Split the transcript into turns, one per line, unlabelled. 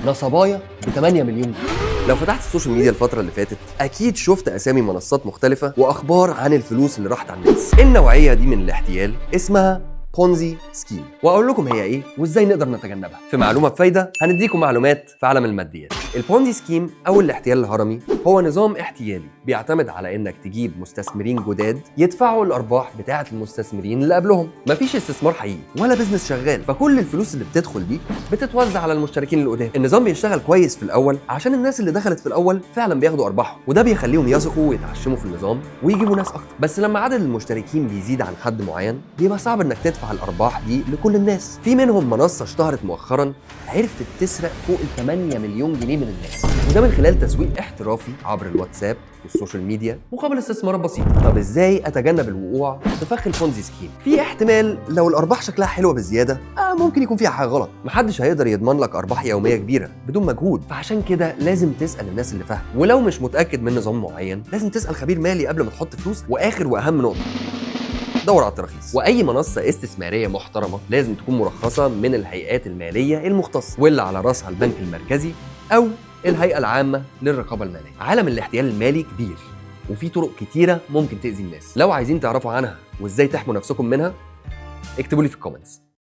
نصبايه ب 8 مليون جنيه. لو فتحت ال social media الفترة اللي فاتت اكيد شفت اسامي منصات مختلفة واخبار عن الفلوس اللي راحت على الناس. النوعية دي من الاحتيال اسمها Ponzi scheme، واقول لكم هي ايه وازاي نقدر نتجنبها. في معلومة بفايده هنديكم معلومات في عالم الماديات. ال Ponzi scheme او الاحتيال الهرمي هو نظام احتيالي بيعتمد على انك تجيب مستثمرين جداد يدفعوا الارباح بتاعه المستثمرين اللي قبلهم. مفيش استثمار حقيقي ولا business شغال، فكل الفلوس اللي بتدخل دي بتتوزع على المشتركين القدام. النظام بيشتغل كويس في الاول عشان الناس اللي دخلت في الاول فعلا بياخدوا ارباحهم، وده بيخليهم يثقوا ويتعشموا في النظام ويجيبوا ناس اكتر. بس لما عدد المشتركين بيزيد عن حد معين بيبقى صعب انك تدفع الارباح دي لكل الناس. في منهم منصة اشتهرت مؤخرا عرفت تسرق فوق ال 8 مليون جنيه من الناس، وده من خلال تسويق احترافي عبر الواتساب وال social media مقابل استثمارات بسيطة. طب ازاي اتجنب الوقوع في فخ ال Ponzi scheme؟ في احتمال لو الارباح شكلها حلوة بزيادة ممكن يكون فيها حاجة غلط. محدش هيقدر يضمن لك ارباح يومية كبيرة بدون مجهود، فعشان كده لازم تسال الناس اللي فاهمه، ولو مش متاكد من نظام معين لازم تسال خبير مالي قبل ما تحط فلوس. واخر واهم نقطة، دور على التراخيص. واي منصة استثمارية محترمه لازم تكون مرخصة من الهيئات المالية المختصة، واللي على راسها البنك المركزي او الهيئة العامة للرقابة المالية. عالم الاحتيال المالي كبير وفي طرق كتيرة ممكن تاذي الناس. لو عايزين تعرفوا عنها وازاي تحموا نفسكم منها اكتبوا لي في ال comments.